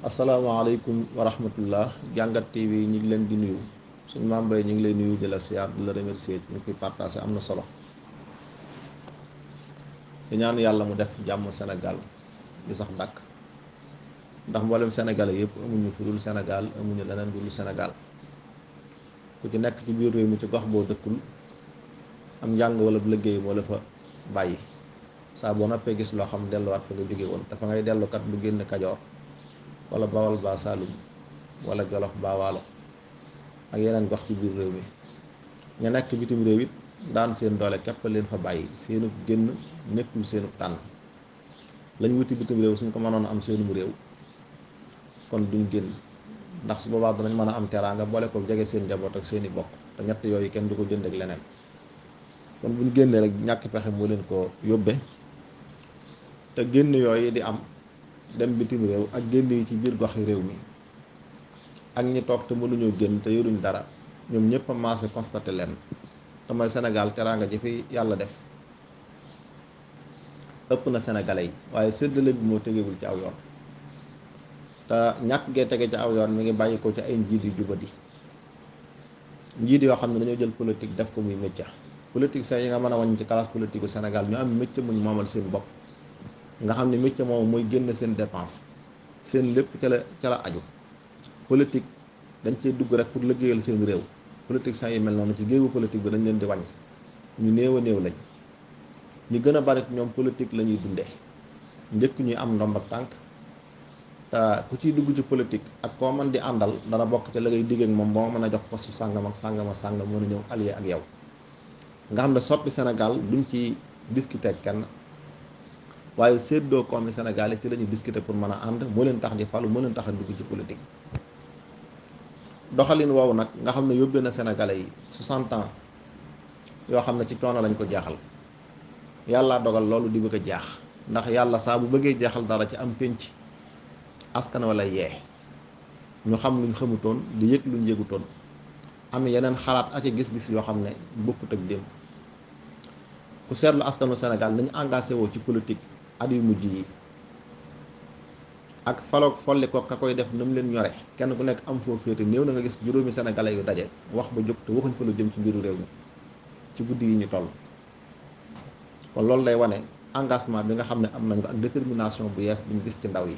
asalaamaaleykum wa rahmatullah jàngat TV ñi ngi leen di nuyu suñ Mame Mbaye ñu ngi lay nuyu di la siyaar di la remercier ñu koy partagé am na solo di ñaan yàlla mu def jàmm Sénégal yu sax dàkk ndax mboolem sénégalais yëpp amuñu fu dul Sénégal amuñu leneen dul Sénégal ku ci nekk ci biir réew mi ci gox boo dëkkul am njàng wala liggéey moo la fa bàyyi saa boo noppee gis loo xam delluwaat fa nga jóge woon dafa ngay dellukat lu génn Kajoor wala Bawol ba Saalum wala Jolof ba Waalo ak yeneen gox ci biir réew mi ña nekk bitim réew it daan seen doole képp leen fa bàyyi seenu génn nekkul seenu tànn lañ wuti bitim réew suñ ko mënoon a am seenum réew kon duñ génn ndax su boobaa danañ mën a am teraanga boole ko jege seen njaboot ak seeni bokk te ñett yooyu kenn du ko jënd ak leneen kon buñ génnee rek ñàkk pexe moo leen ko yóbbe te génn yooyu di am dem bitim réew ak génn yi ci biir goxi réew mi ak ñi toog te mënuñoo génn te yoruñ dara ñoom ñëpp a maase constaté leen te mooy Sénégal teraanga ji fi yàlla def ëpp na sénégalais yi waaye séddale bi moo tegewul ci aw yoon te ñàkk gee tege ci aw yoon mi ngi bàyyi ko ci ay njiit yu jubadi njiit yoo xam ne dañoo jël politique def ko muy métier politique sax yi nga mën a wàññi ci classe politique bu Sénégal ñu am métier muñ moomal seen bopp nga xam ne métier moomu mooy génn seen dépense seen lépp ca la aju politique dañ cee dugg rek pour liggéeyal seen réew politique sax yi mel noonu ci géewu politique bi dañ leen di wàññi ñu néew a néew lañ ñi gën a bari ñoom politique la ñuy dundee njëkk ñuy am ndomb ak tànk te ku ciy dugg ci politique ak koo mën di àndal dana bokk te la ngay digg ak moom boo mën a jox poste sàngam ak sàngam ak sàngam mën a ñëw allié ak yow nga xam ne soppi Sénégal duñ ci discuter ak kenn waaye séddoo koomi Sénégal yi ci la ñuy discuter pour mën a ànd moo leen tax di falu moo leen tax a dugg ci politique doxalin woowu nag nga xam ne yóbbee na Sénégalais yi 60 ans yoo xam ne ci coono lañ ko jeexal yàlla dogal loolu di bëgg a jeex ndax yàlla saa bu bëggee jeexal dara ci am pénc askan wala yee ñu xam luñ xamutoon di yëg luñ yëgutoon am yeneen xalaat ak gis-gis yoo xam ne bokkut ak démb ku seetlu askanu Sénégal nañu engagé woo ci politique at yu mujj yi ak faloog folli ko ka koy def na mu leen ñore kenn ku nekk am foo féete néew na nga gis juróomi sénégalais yu daje wax ba jóg te waxuñ fa lu jëm ci mbiru réew mi ci guddi yi ñu toll kon loolu day wane engagement bi nga xam ne am nañ ko ak détermination bu yees bi ñu gis ci ndaw yi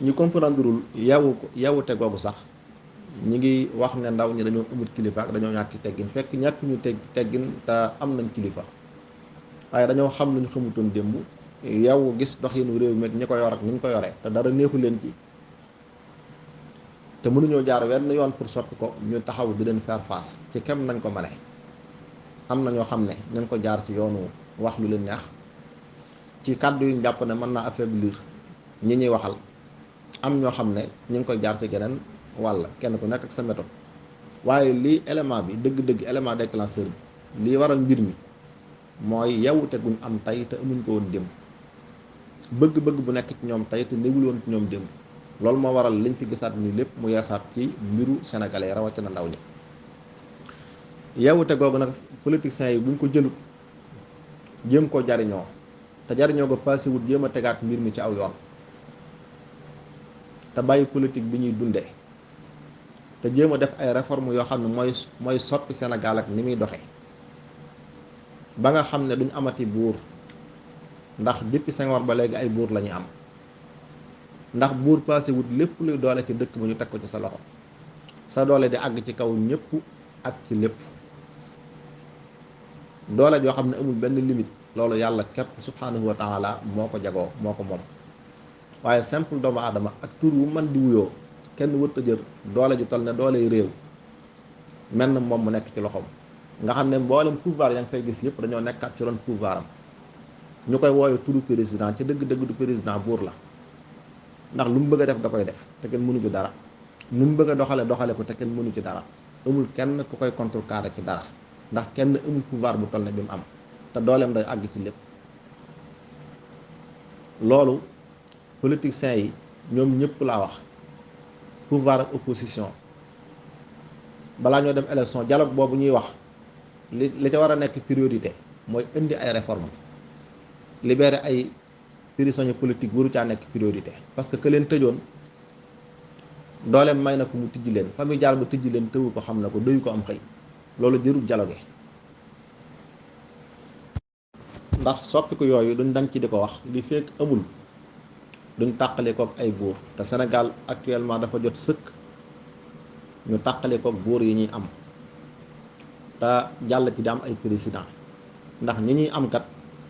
ñu comprendreul yawute googu sax ñi ngi wax ne ndaw ñi dañoo amut kilifa ak dañoo ñàkki teggin fekk ñàkk ñu teggin te am nañ kilifa waaye dañoo xam lu ñu xamutoon démb yow gis doxinu réew mi ñi ko yor ak ni ñu ko yoree te dara neexu leen ci te mënuñoo jaar wenn yoon pour soppi ko ñu taxaw di leen faire face ci kem nañ ko mane am na ñoo xam ne ñu ngi ko jaar ci yoonu wax lu leen neex ci kàddu yu ñu jàpp ne mën naa affaiblir ñi ñuy waxal am ñoo xam ne ñu ngi koy jaar ci geneen wàll kenn ku nekk ak sa méthode waaye lii élément bi dëgg-dëgg élément déclencheur bi lii waral mbir mi mooy yawute guñ am tey te amuñ ko woon démb bëgg-bëgg bu nekk ci ñoom tey te négul woon ci ñoom démb loolu moo waral liñ fi gisaat ni lépp mu yeesaat ci mbiru sénégalais rawatina ndaw ñi yawute googu nag politiciens yi buñ ko jëlut jéem koo jariñoo te jariñoo ko passé wut jéem a tegaat mbir mi ci aw yoon te bàyyi politique bi ñuy dundee te jéem a def ay réformes yoo xam ne mooy soppi Sénégal ak ni muy doxe ba nga xam ne duñ amati buur ndax depuis Senghor ba léegi ay buur la ñu am ndax buur passé wut lépp luy doole ci dëkk ba ñu teg ko ci sa loxo sa doole di àgg ci kaw ñëpp ak ci lépp doole joo xam ne amul benn limite loolu yàlla képp subhanahu wa taala moo ko jagoo moo ko moom waaye simple doomu aadama ak tur wu man di wuyoo kenn wët a jër doole ju toll ne dooley réew mel na moom mu nekk ci loxoom nga xam ne mboolem pouvoir yaa ngi fay gis yëpp dañoo nekkaat ci ron pouvoir am ñu koy woowe turu président ci dëgg-dëgg du président buur la ndax lu mu bëgg a def da koy def te kenn mënu ci dara lu mu bëgg a doxale ko te kenn mënu ci dara amul kenn ku koy contrecarrer ci dara ndax kenn amul pouvoir bu toll ne bi mu am te dooleem day àgg ci lépp loolu politiciens yi ñoom ñëpp laa wax pouvoir ak opposition balaa ñoo dem élection dialogue boobu ñuy wax li ca war a nekk priorité mooy indi ay réformes libérer ay prisonnier politique waru caa nekk priorité parce que leen tëjoon dooleem may na ko mu tijji leen fa muy jaar ba tijji leen tëwu ko xam na ko doyu ko am xëy loolu jërul dialogue ndax soppiku yooyu duñ dañ ci di ko wax li fekk amul duñ tàqale kook ay buur te Sénégal actuellement dafa jot sëkk ñu tàqale kook buur yi ñuy am te jàll ci di am ay président ndax ñi ñuy am kat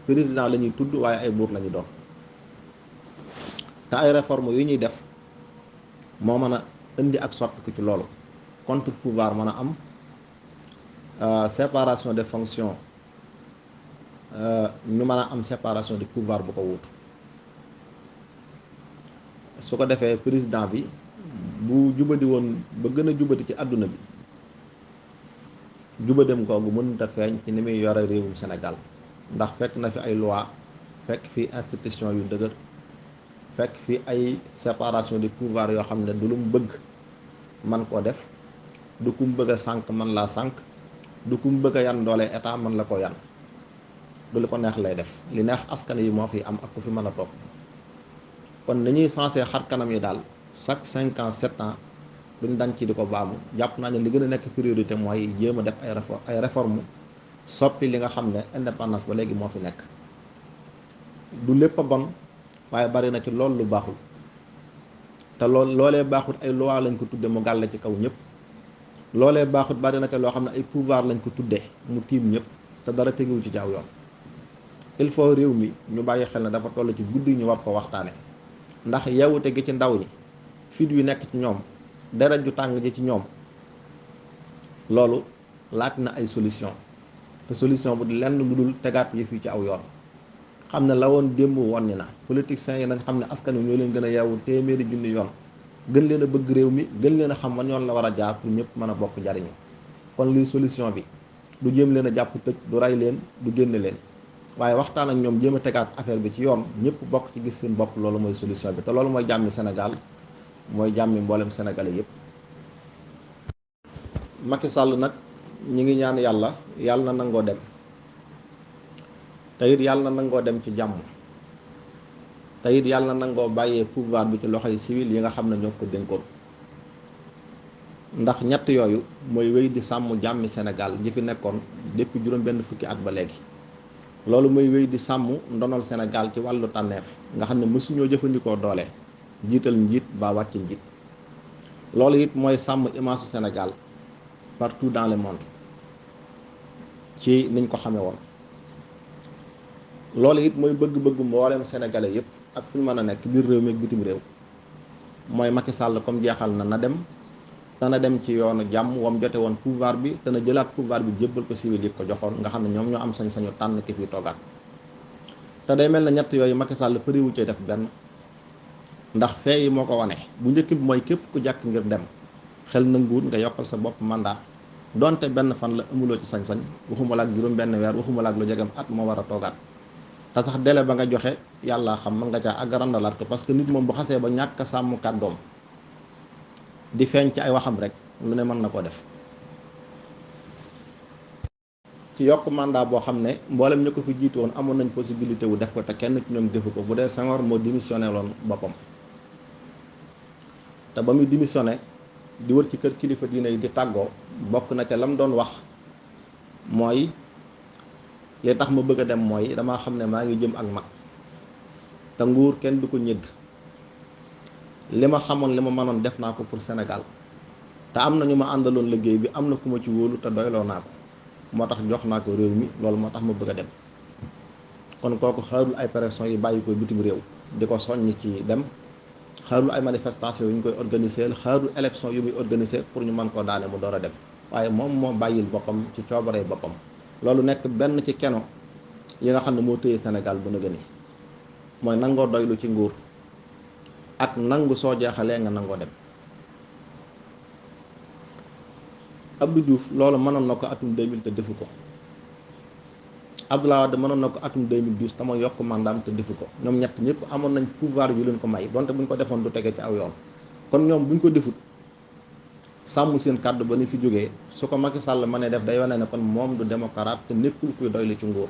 président la ñuy tudd waaye ay buur la ñu doon te ay réforme yu ñuy def moo mën a indi ak soppiku ci loolu contre pouvoir mën a am séparation des fonctions ñu mën a am séparation du pouvoir bu ko wuutu su ko defee président bi bu jubadi woon ba gën a jubadi ci àdduna bi jubadem googu mënut a feeñ ci ni muy yore réewum Sénégal ndax fekk na fi ay loi fekk fi institution yu dëgër fekk fi ay séparation du pouvoir yoo xam ne du lu mu bëgg man koo def du ku mu bëgg a sànq man laa sànq du ku mu bëgg a yan doole état man la ko yan du li ko neex lay def li neex askan yi moo fi am ak ku fi mën a toog kon ni ñuy sensé xar kanam yi daal chaque 5 ans 7 ans duñ dañ ci di ko baamu jàpp naa ne li gën a nekk priorité mooy jéem a def ay réforme soppi li nga xam ne indépendance ba léegi moo fi nekk du lépp a bon waaye bari na ci loolu lu baaxul te loolee baaxut ay loi lañ ko tudde mu gàll ci kaw ñëpp loolee baaxut bari na ci loo xam ne ay pouvoir lañ ko tuddee mu tiim ñëpp te dara teguwu ci jaaw yoon il faut réew mi ñu bàyyi xel ne dafa toll ci guddi ñu war ko waxtaane ndax yewute gi ci ndaw ñi fit wi nekk ci ñoom deret ju tàng ji ci ñoom loolu laaj na ay solution te solution bu lenn lu dul tegaat yi fii ci aw yoon xam ne la woon démb woon ni na politiciens yi nañ xam ne askan wi ñoo leen gën a yeewu téeméeri junni yoon gën leen a bëgg réew mi gën leen a xam man yoon la war a jaar pour ñëpp mën a bokk jariñu kon lii solution bi du jéem leen a jàpp tëj du rey leen du génne leen waaye waxtaan ak ñoom jéem a tegaat affaire bi ci yoon ñëpp bokk ci gis seen bopp loolu mooy solution bi te loolu mooy jàmmi Sénégal mooy jàmmi mboolem sénégalais yëpp. Macky Sall nag ñi ngi ñaan yàlla na nangoo dem te it yàlla na nangoo dem ci jàmm te it yàlla na nangoo bàyyee pouvoir bi ci loxoy civil yi nga xam ne ñoo ko dénkoon ndax ñett yooyu mooy wéy di sàmm jàmmi Sénégal ji fi nekkoon depuis juróom benn fukki at ba léegi. loolu mooy wéy di sàmm ndonol Sénégal ci wàllu tànneef nga xam ne mësuñoo jëfandikoo doole jiital njiit ba wàcc njiit loolu it mooy sàmm image su Sénégal partout dans le monde ci niñ ko xamee woon loolu it mooy bëgg-bëggu mboolem sénégalais yëpp ak fu ñu mën a nekk biir réew mi ak bitim réew mooy Macky Sall comme jeexal na dem te na dem ci yoonu jàmm wam jote woon pouvoir bi te na jëlaat pouvoir bi jébbal ko civil yi ko joxoon nga xam ne ñoom ñoo am sañ-sañu tànn ki fi toogaat te day mel na ñett yooyu Macky Sall përiwu ci def benn ndax fee yi moo ko wane bu njëkk bi mooy képp ku jàkk ngir dem xel nanguwut nga yokkal sa bopp mandat donte benn fan la amuloo ci sañ-sañ waxuma la ak juróom benn weer waxuma la ak lu jegem at moo war a toogaat te sax délai ba nga joxe yàlla xam mën nga caa àgg randalaat ko parce que nit moom bu xasee ba ñàkk a sàmm kàddoom di feeñ ci ay waxam rek lu ne mën na koo def ci yokk mandat boo xam ne mboolem ñu ko fi jiitu woon amoon nañ possibilité wu def ko te kenn ci ñoom defu ko bu dee Senghor moo démissionné loon boppam te ba muy démissionné di wër ci kër kilifa diine yi di tàggoo bokk na ca lam doon wax mooy li tax ma bëgg a dem mooy damaa xam ne maa ngi jëm ak mag te nguur kenn du ko ñëdd li ma xamoon li ma mënoon def naa ko pour Sénégal te am na ñu ma àndaloon liggéey bi am na ku ma ci wóolu te doyloo naa ko moo tax jox naa ko réew mi loolu moo tax ma bëgg a dem kon kooku xaarul ay pression yi bàyyi ko bitim réew di ko soññ ci dem xaarul ay manifestation yu ñu koy organiser xaarul élection yu muy organiser pour ñu mën koo daane mu door a dem waaye moom moo bàyyil boppam ci coobaree boppam loolu nekk benn ci keno yi nga xam ne moo téye Sénégal bu na gëni mooy nangoo doylu ci nguur ak nangu soo jeexalee nga nangoo dem Abdou Diouf loolu mënoon na ko atum 2000 te defu ko Abdoulaye Wade mënoon na ko atum 2012 te ma yokk mandaam te defu ko ñoom ñett ñëpp amoon nañ pouvoir yu leen ko may donte buñ ko defoon du tege ci aw yoon kon ñoom buñ ko defut sàmm seen kàddu ba ni fi jógee su ko Macky Sall mënee def day wane ne kon moom du démocrate te nekkul kuy doylu ci nguur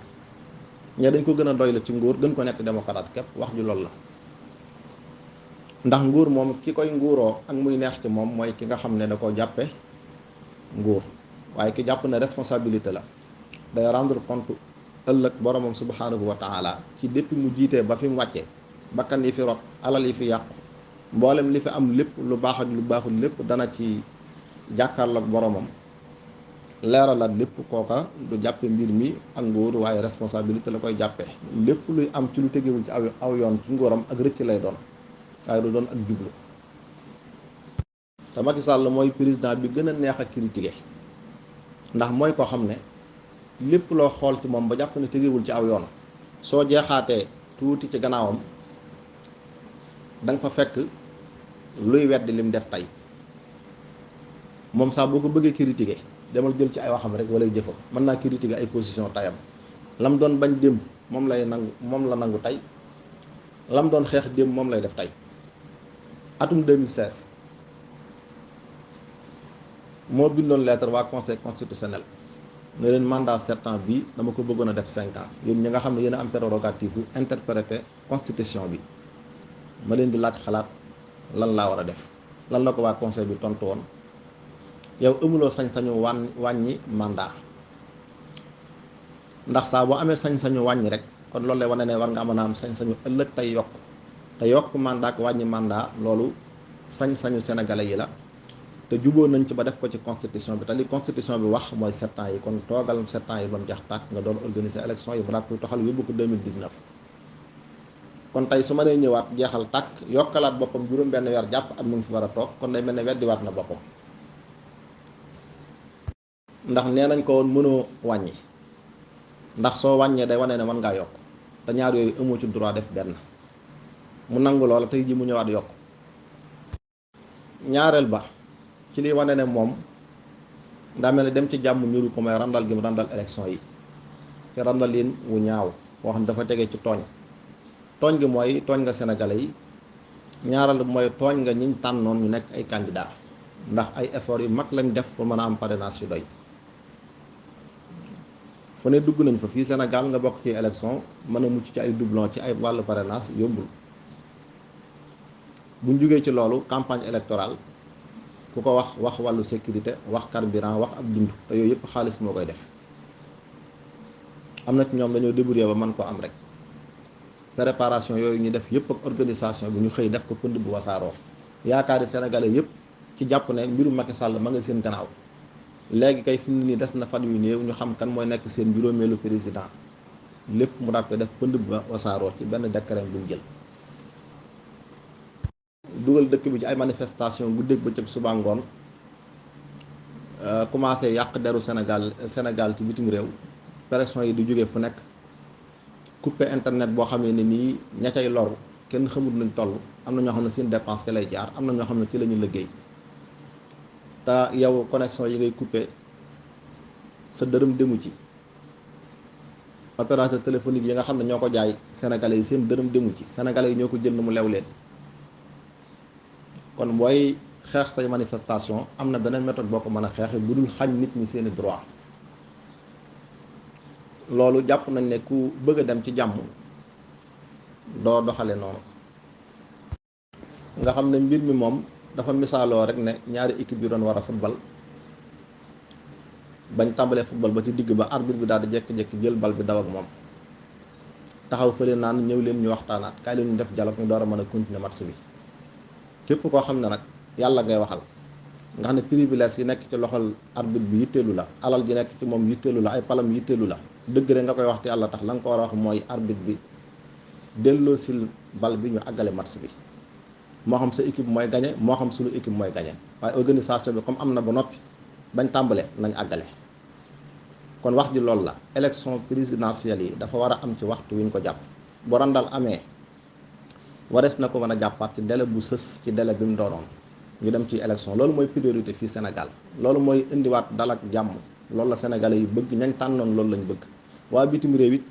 ñe dañ ko gën a doy la ci nguur gën ko nekk démocrate képp wax ju loolu la. ndax nguur moom ki koy nguuroo ak muy neex ci moom mooy ki nga xam ne da koo jàppe nguur, waaye ki jàpp ne responsabilité la day rendre compte ëllëg boromam subhanahu wa taala ci depuis mu jiitee ba fi mu wàccee, bakkan yi fi rot, alal yi fi yàqu, mboolem li fi am lépp lu baax ak lu baaxul lépp dana ci jàkkaarloog boromam leeralaat lépp. kooka du jàppe mbir mi ak nguur waaye responsabilité la koy jàppe. lépp luy am ci lu tegewul ci aw yoon ci nguuram ak rëcc lay doon waaye du doon ak jublu. te Macky Sall mooy président bi gën a neex a critiquer ndax mooy koo xam ne lépp loo xool ci moom ba jàpp ne tegewul ci aw yoon, soo jeexaatee tuuti ci gannaawam da nga fa fekk luy weddi lim def tey. moom sax boo ko bëggee critiquer demal jël ci ay waxam rek wala jëfam. mën naa critiquer ay position tayam, lam doon bañ démb moom lay nangu, moom la nangu tey, lam doon xeex démb moom lay def tey. atum 2016 moo bindoon lettre waa conseil constitutionnel ne leen mandat 7 ans bi dama ko bëggoon a def 5 ans. yéen ñi nga xam ne yéen a am prérogative yu interpréter constitution bi, ma leen di laaj xalaat lan laa war a def. lan la ko waa conseil bi tontu woon? yow amuloo sañ-sañu wàññi mandat, ndax saa boo amee sañ-sañu wàññi rek kon loolu lay wane ne war nga mën a am sañ-sañu ëllëg tey yokk. te yokk mandat ak wàññi mandat loolu sañ-sañu sénégalais yi la, te juboo nañ ci ba def ko ci constitution bi. te li constitution bi wax mooy 7 ans yi. kon toogal 7 ans yi ba mu jeex tàkk nga doon organiser élection yi bu daat koy toxal yóbbu ko 2019. kon tey su ma nee ñëwaat jeexal tàkk yokkalaat boppam juróom benn weer jàpp at mu ngi fi war a toog, kon day mel ne weddiwaat na boppam. ndax nee nañ ko woon mënoo wàññi, ndax soo wàññee day wane ne mën ngaa yokk, te ñaar yooyu amoo ci droit def benn. mu nangu loola tey ji mu ñëwaat yokk. ñaareel ba ci li wane ne moom daa mel ne dem ci jàmm ñuru ko mooy randal gi mu randal élection yi ci randalin wu ñaaw boo xam ne dafa tegee ci tooñ gi mooy tooñ nga sénégalais yi. ñaareel mooy tooñ nga ñiñ tànnoon ñu nekk ay candidat, ndax ay effort yu mag lañ def pour mën a am parrainage yu doy. fu ne dugg nañ fa fii Sénégal nga bokk ci élection mën a mucc ci ay doublon ci ay wàllu parrainage yombul. buñ jógee ci loolu campagne électorale ku ko wax wàllu sécurité, wax carburant, wax ab dund, te yooyu yëpp xaalis moo koy def. am na ci ñoom dañoo débrouiller ba mën koo am rek. préparation yooyu ñu def yëpp ak organisation bi ñu xëy def ko pënd bu wasaaroo. yaakaari sénégalais yëpp ci jàpp ne mbirum Macky Sall ma nga seen gannaaw. léegi kay fi mu nii des na fan yu néew ñu xam kan mooy nekk seen juróomeelu président. lépp mu daat koy def pënd bu wasaaroo ci benn décret buñ jël. dugal dëkk bi ci ay manifestation guddeeg bëccëg suba ngoon, commencé yàq deru Sénégal ci bitim réew. pression yi du jóge fu nekk. coupé internet boo xamee ne nii ña cay loru kenn xamul nañ toll. am na ñoo xam ne seen dépense te lay jaar, am na ñoo xam ne ci la ñu liggéey. te yow connexion yi ngay coupé sa dërëm demu ci. opérateur téléphonique yi nga xam ne ñoo ko jaay sénégalais yi seen dërëm demu ci. sénégalais yi ñoo ko jënd mu lew leen. kon booy xeex say manifestation am na beneen méthode boo ko mën a xeexe bu dul xañ nit ñi seeni droit. loolu jàpp nañ ne ku bëgg a dem ci jàmm doo doxale noonu. nga xam ne mbir mi moom dafa misaaloo rek ne ñaari équipe yu doon war a football, bañ tàmbalee football ba ci digg ba arbitre bi daal di jékki-jékki jël bal bi daw ak moom taxaw fële naan ñëw leen ñu waxtaanaat, kaay leen ñu def dialogue ñu door a mën a continuer match bi. képp koo xam ne nag yàlla ngay waxal nga xam ne privilège yi nekk ci loxol arbitre bi yitteelu la, alal ji nekk ci moom yitteelu la, ay palam yitteelu la, dëgg rek nga koy wax te yàlla tax, la nga ko war a wax mooy arbitre bi delloo sil bal bi ñu àggale match bi. moo xam sa équipe mooy gagné, moo xam suñu équipe mooy gagné, waaye organisation bi comme am na ba noppi bañ tàmbale nañ àggale. kon wax ji loolu la. élection présidentielle yi dafa war a am ci waxtu wi ñu ko jàpp. bu randal amee warees na ko mën a jàppaat ci délai bu sës ci délai bi mu doonoon ñu dem ci élection. loolu mooy priorité fii Sénégal. loolu mooy indiwaat dal ak jàmm. loolu la sénégalais yi bëgg, ñañ tànnoon loolu lañ bëgg. waa bitim réew it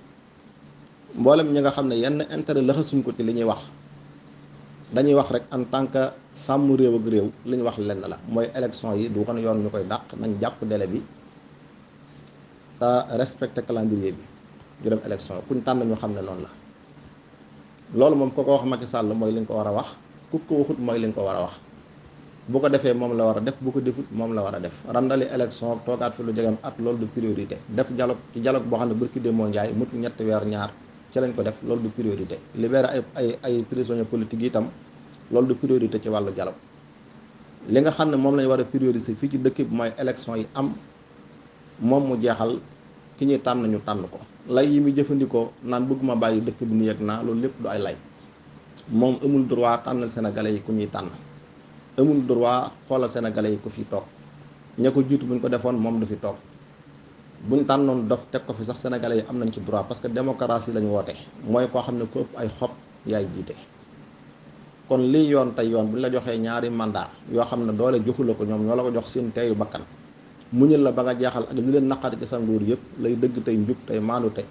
mboolem ñi nga xam ne yenn intérêt laxasuñ ko ci li ñuy wax, dañuy wax rek en tant que sàmm réew ak réew li ñu wax lenn la mooy élection yi du kon yoon ñu koy dàq, nañ jàpp délai bi te respecté calendrier bi. ñu dem élection kuñ tànn ñu xam ne noonu la. loolu moom ko wax Macky Sall mooy li nga ko war a wax ku ko waxut mooy li nga ko war a wax bu ko defee moom la war a def bu ko defut moom la war a def randali élection toogaat fi lu jegem at loolu du priorité def dialogue ci dialogue boo xam ne barki démoo njaay mut ñetti weer ñaar ci lañ ko def loolu du priorité libéré ay prisonniers politiques itam loolu du priorité ci wàllu dialogue li nga xam ne moom lañ war a prioriser fii ci dëkk bi mooy élection yi am moom mu jeexal ki ñuy tànn ñu tànn ko lay yi muy jëfandikoo naan bëgguma bàyyi dëkk bi nii ak naa loolu lépp du ay lay moom amul droit tànnal sénégalais yi ku ñuy tànn amul droit xoolal sénégalais yi ku fi toog ña ko jiitu buñ ko defoon moom du fi toog buñ tànnoon dof teg ko fi sax sénégalais yi am nañ ci droit parce que démocratie lañu woote mooy koo xam ne ku ëpp ay xob yaay jiite. kon lii yoon tey yoon buñ la joxee ñaari mandat yoo xam ne doole joxu la ko ñoom ñoo la ko jox seen teeyu bakkan muñal la ba nga jeexal ak li leen naqari ci sa nguur yëpp lay dëgg tey njub tey maandu te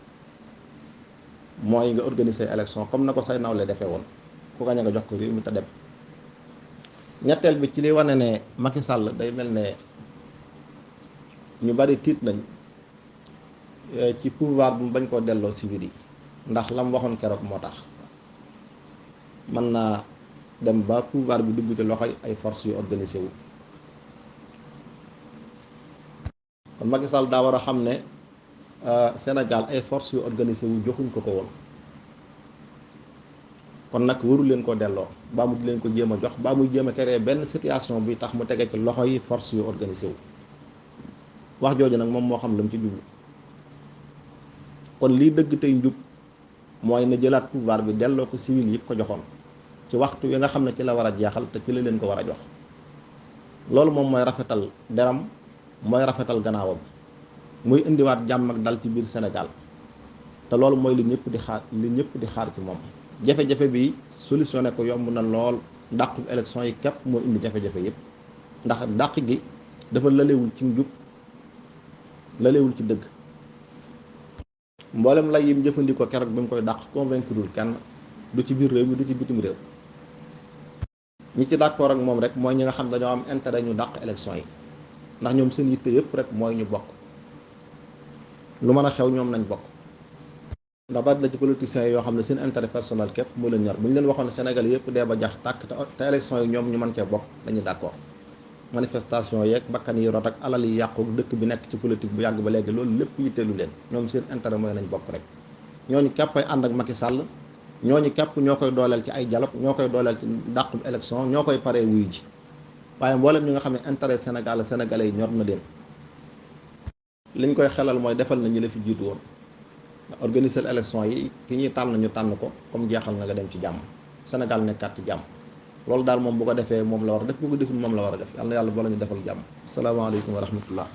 mooy nga organiser élection comme na ko say nawle defee woon ku gañ nga jox ko réew mi te dem. ñetteel bi ci li wane ne Macky Sall day mel ne ñu bari tiit nañ ci pouvoir bu bañ koo delloo civil yi ndax lam waxoon keroog moo tax mën naa dem ba pouvoir bi dugg ci loxoy ay forces yu organisé wu. kon Macky Sall daa war a xam ne Sénégal ay forces yu organisé wu joxuñ ko woon kon nag waru leen ko delloo baa mu di leen ko jéem a jox baa muy jéem a créer benn situation bi tax mu tege ci loxo yi force yu organisé wu wax jooju nag moom moo xam la mu ci jublu kon lii dëgg tey njub mooy na jëlaat pouvoir bi delloo ko civil yi ko joxoon ci waxtu wi nga xam ne ci la war a jeexal te ci la leen ko war a jox loolu moom mooy rafetal deram mooy rafetal gannaawam muy indiwaat jàmm ak dal ci biir Sénégal te loolu mooy li ñëpp di xaar ci moom. jafe-jafe bi solutionné ko yomb na lool dàqu élection yi képp moo indi jafe-jafe yëpp ndax dàq gi dafa lalewul ci njub lalewul ci dëgg mboolem lay yim jëfandikoo keroog bi mu koy dàq convaincre kenn du ci biir réew mi du ci bitim réew ñi ci d'accord ak moom rek mooy ñi nga xam dañoo am intérêt ñu dàq élection yi ndax ñoom seen yitte yëpp rek mooy ñu bokk lu mën a xew ñoom nañ bokk. ndax bari na ci politiciens yoo xam ne seen intérêt personnel képp moo leen ñor bu ñu leen waxoon ne Sénégal yëpp dee ba jax tàkk te élection yi ñoom ñu mën cee bokk dañuy d'accord manifestation yeeg bakkan yi rot ak alal yi yàqu dëkk bi nekk ci politique bu yàgg ba léegi loolu lépp yitteelu leen ñoom seen intérêt mooy nañ bokk rek ñooñu képp ay ànd ak Macky Sall ñooñu képp ñoo koy dooleel ci ay dialogue ñoo koy dooleel ci dàqum élection ñoo koy paree wuyu ji waaye mboolem ñi nga xam ne intérêt Sénégal sénégalais yi ñor na leen liñ koy xelal mooy defal na ñi la fi jiitu woon organiser élection yi ki ñuy tànn ñu tànn ko comme jeexal nga dem ci jàmm Sénégal nekkaat ci jàmm loolu daal moom bu ko defee moom la war a def bu ko deful moom la war a def yàlla na yàlla boo la ñu defal jàmm asalaamaaleykum wa rahmatullah